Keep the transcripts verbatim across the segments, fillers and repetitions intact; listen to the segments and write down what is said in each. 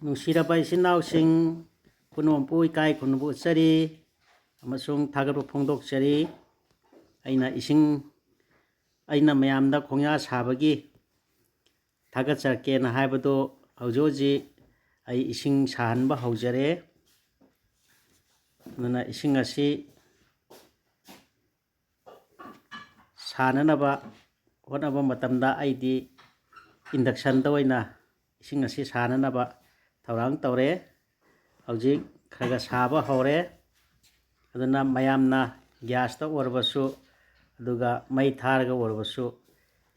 ꯅꯨꯡꯁꯤꯔꯕ ꯏꯆꯤꯟ ꯏꯅꯥꯎꯁꯤꯡ ꯄꯨꯝꯅꯃꯛꯄꯨ ꯏꯀꯥꯏ ꯈꯨꯝꯅꯕ ꯎꯠꯆꯔꯤ ꯑꯃꯁꯨꯡ ꯊꯥꯒꯠꯄ ꯐꯣꯡꯗꯣꯛꯆꯔꯤ꯫ ꯑꯩꯅ ꯏꯁꯤꯡ, ꯑꯩꯅ ꯃꯌꯥꯝꯗ ꯈꯣꯡꯌꯥ ꯁꯥꯕꯒꯤ ꯊꯥꯒꯠꯆꯔꯛꯀꯦꯅ ꯍꯥꯏꯕꯗꯨ ꯍꯧꯖꯤꯛ ꯍꯧꯖꯤꯛ ꯑꯩ ꯏꯁꯤꯡ ꯁꯥꯍꯟꯕ ꯍꯧꯖꯔꯦ꯫ ꯑꯗꯨꯅ ꯏꯁꯤꯡ ꯑꯁꯤ ꯁꯥꯅꯅꯕ ꯍꯣꯠꯅꯕ ꯃꯇꯝꯗ ꯑꯩꯗꯤ inductionꯗ ꯑꯣꯏꯅ ꯏꯁꯤꯡ ꯑꯁꯤ ꯁꯥꯅꯅꯕ ꯊꯧꯔꯥꯡ ꯇꯧꯔꯦ꯫ ꯍꯧꯖꯤꯛ ꯈꯔ ꯈꯔ ꯁꯥꯕ ꯍꯧꯔꯦ꯫ ꯑꯗꯨꯅ ꯃꯌꯥꯝꯅ gasꯇ ꯑꯣꯏꯔꯕꯁꯨ, ꯑꯗꯨꯒ ꯃꯩ ꯊꯥꯔꯒ ꯑꯣꯏꯔꯕꯁꯨ,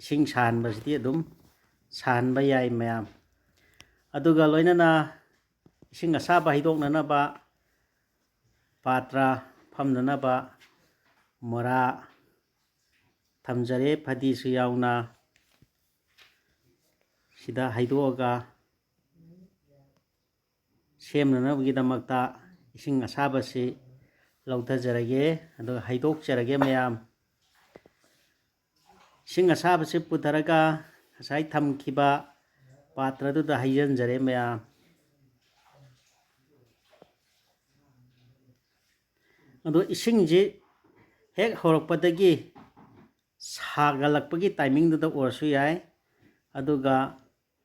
ꯏꯁꯤꯡ ꯁꯥꯍꯟꯕꯁꯤꯗꯤ ꯑꯗꯨꯝ ꯁꯥꯍꯟꯕ ꯌꯥꯏ ꯃꯌꯥꯝ꯫ ꯑꯗꯨꯒ ꯂꯣꯏꯅꯅ ꯏꯁꯤꯡ ꯑꯁꯥꯕ ꯍꯩꯗꯣꯛꯅꯅꯕ ꯄꯥꯇ꯭ꯔ ꯐꯝꯅꯅꯕ ꯃꯣꯔꯥ ꯊꯝꯖꯔꯦ, ꯐꯗꯤꯁꯨ ꯌꯥꯎꯅ꯫ ꯁꯤꯗ ꯍꯩꯗꯣꯛꯑꯒ ꯁꯦꯝꯅꯅꯕꯒꯤꯗꯃꯛꯇ ꯏꯁꯤꯡ ꯑꯁꯥꯕꯁꯤ ꯂꯧꯊꯖꯔꯒꯦ, ꯑꯗꯨꯒ ꯍꯩꯗꯣꯛꯆꯔꯒꯦ ꯃꯌꯥꯝ꯫ ꯏꯁꯤꯡ ꯑꯁꯥꯕꯁꯤ ꯄꯨꯊꯔꯒ ꯉꯁꯥꯏ ꯊꯝꯈꯤꯕ ꯄꯥꯇ꯭ꯔꯗꯨꯗ ꯍꯩꯖꯤꯟꯖꯔꯦ ꯃꯌꯥꯝ꯫ ꯑꯗꯣ ꯏꯁꯤꯡꯁꯤ ꯍꯦꯛ ꯍꯧꯔꯛꯄꯗꯒꯤ ꯁꯥꯒꯠꯂꯛꯄꯒꯤ timingꯗꯨꯗ ꯑꯣꯏꯔꯁꯨ ꯌꯥꯏ, ꯑꯗꯨꯒ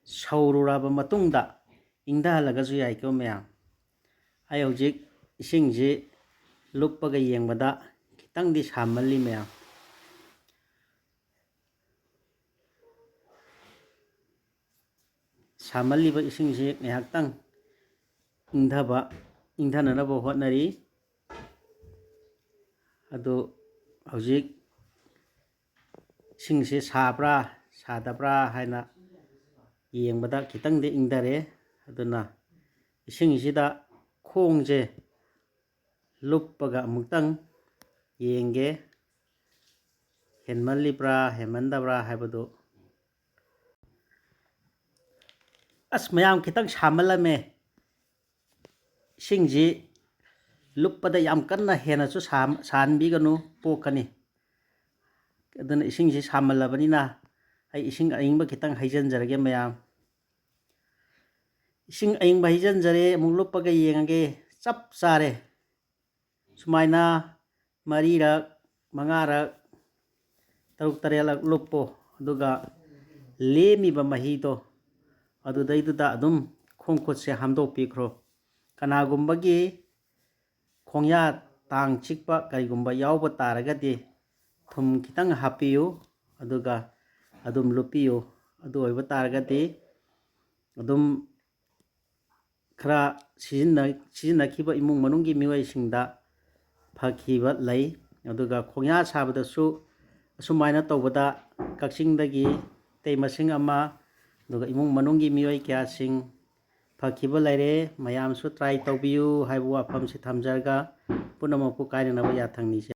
ꯁꯧꯔꯨꯔꯕ ꯃꯇꯨꯡꯗ ꯏꯪꯊꯍꯜꯂꯒꯁꯨ ꯌꯥꯏꯀꯣ ꯃꯌꯥꯝ꯫ ꯑꯩ ꯍꯧꯖꯤꯛ ꯏꯁꯤꯡꯁꯤ ꯂꯨꯞꯄꯒ ꯌꯦꯡꯕꯗ ꯈꯤꯇꯪꯗꯤ ꯁꯥꯃꯜꯂꯤ ꯃꯌꯥꯝ꯫ ꯁꯥꯃꯜꯂꯤꯕ ꯏꯁꯤꯡꯁꯤ ꯉꯥꯏꯍꯥꯛꯇꯪ ꯏꯪꯊꯕ, ꯏꯪꯊꯅꯅꯕ ꯍꯣꯠꯅꯔꯤ꯫ ꯑꯗꯨ ꯍꯧꯖꯤꯛ ꯏꯁꯤꯡꯁꯤ ꯁꯥꯕ꯭ꯔꯥ ꯁꯥꯗꯕ꯭ꯔꯥ ꯍꯥꯏꯅ ꯌꯦꯡꯕꯗ ꯈꯤꯇꯪꯗꯤ ꯏꯪꯊꯔꯦ꯫ ꯑꯗꯨꯅ ꯏꯁꯤꯡꯁꯤꯗ ꯈꯣꯡꯁꯦ ꯂꯨꯞꯄꯒ ꯑꯃꯨꯛꯇꯪ ꯌꯦꯡꯒꯦ, ꯍꯦꯟꯃꯜꯂꯤꯕ꯭ꯔꯥ ꯍꯦꯟꯃꯟꯗꯕ꯭ꯔꯥ ꯍꯥꯏꯕꯗꯨ꯫ ꯑꯁ, ꯃꯌꯥꯝ, ꯈꯤꯇꯪ ꯁꯥꯃꯜꯂꯝꯃꯦ꯫ ꯏꯁꯤꯡꯁꯤ ꯂꯨꯞꯄꯗ ꯌꯥꯝ ꯀꯟꯅ ꯍꯦꯟꯅꯁꯨ ꯁꯥ-, ꯁꯥꯍꯟꯕꯤꯒꯅꯨ, ꯄꯣꯛꯀꯅꯤ꯫ ꯑꯗꯨꯅ ꯏꯁꯤꯡꯁꯤ ꯁꯥꯃꯜꯂꯕꯅꯤꯅ ꯑꯩ ꯏꯁꯤꯡ ꯑꯏꯪꯕ ꯈꯤꯇꯪ ꯍꯩꯖꯤꯟꯖꯔꯒꯦ ꯃꯌꯥꯝ꯫ ꯏꯁꯤꯡ ꯑꯏꯪꯕ ꯍꯩꯖꯤꯟꯖꯔꯦ꯫ ꯑꯃꯨꯛ ꯂꯨꯞꯄꯒ ꯌꯦꯡꯉꯒꯦ꯫ ꯆꯞ ꯆꯥꯔꯦ꯫ ꯁꯨꯃꯥꯏꯅ ꯃꯔꯤꯔꯛ, ꯃꯉꯥꯔꯛ, ꯇꯔꯨꯛ ꯇꯔꯦꯠꯂꯛ ꯂꯨꯞꯄꯣ꯫ ꯑꯗꯨꯒ ꯂꯦꯝꯃꯤꯕ ꯃꯍꯤꯗꯣ ꯑꯗꯨꯗꯩꯗꯨꯗ ꯑꯗꯨꯝ ꯈꯣꯡ ꯈꯨꯠꯁꯦ ꯍꯥꯝꯗꯣꯛꯄꯤꯈ꯭ꯔꯣ꯫ ꯀꯅꯥꯒꯨꯝꯕꯒꯤ ꯈꯣꯡꯌꯥ ꯇꯥꯡ ꯆꯤꯛꯄ ꯀꯔꯤꯒꯨꯝꯕ ꯌꯥꯎꯕ ꯇꯥꯔꯒꯗꯤ ꯊꯨꯝ ꯈꯤꯇꯪ ꯍꯥꯞꯄꯤꯌꯨ, ꯑꯗꯨꯒ ꯑꯗꯨꯝ ꯂꯨꯞꯄꯤꯌꯨ꯫ ꯑꯗꯨ ꯑꯣꯏꯕ ꯇꯥꯔꯒꯗꯤ ꯑꯗꯨꯝ ꯈꯔ ꯁꯤꯖꯤꯟꯅ-, ꯁꯤꯖꯤꯟꯅꯈꯤꯕ ꯏꯃꯨꯡ ꯃꯅꯨꯡꯒꯤ ꯃꯤꯑꯣꯏꯁꯤꯡꯗ ꯐꯈꯤꯕ ꯂꯩ꯫ ꯑꯗꯨꯒ ꯈꯣꯡꯌꯥ ꯁꯥꯕꯗꯁꯨ ꯑꯁꯨꯃꯥꯏꯅ ꯇꯧꯕꯗ ꯀꯛꯆꯤꯡꯗꯒꯤ ꯏꯇꯩ ꯃꯁꯤꯡ ꯑꯃ, ꯑꯗꯨꯒ ꯏꯃꯨꯡ ꯃꯅꯨꯡꯒꯤ ꯃꯤꯑꯣꯏ ꯀꯌꯥꯁꯤꯡ ꯐꯈꯤꯕ ꯂꯩꯔꯦ꯫ ꯃꯌꯥꯝꯁꯨ try ꯇꯧꯕꯤꯌꯨ ꯍꯥꯏꯕ ꯋꯥꯐꯝꯁꯤ ꯊꯝꯖꯔꯒ ꯄꯨꯝꯅꯃꯛꯄꯨ ꯀꯥꯏꯅꯅꯕ ꯌꯥꯊꯪ ꯅꯤꯖꯔꯤ꯫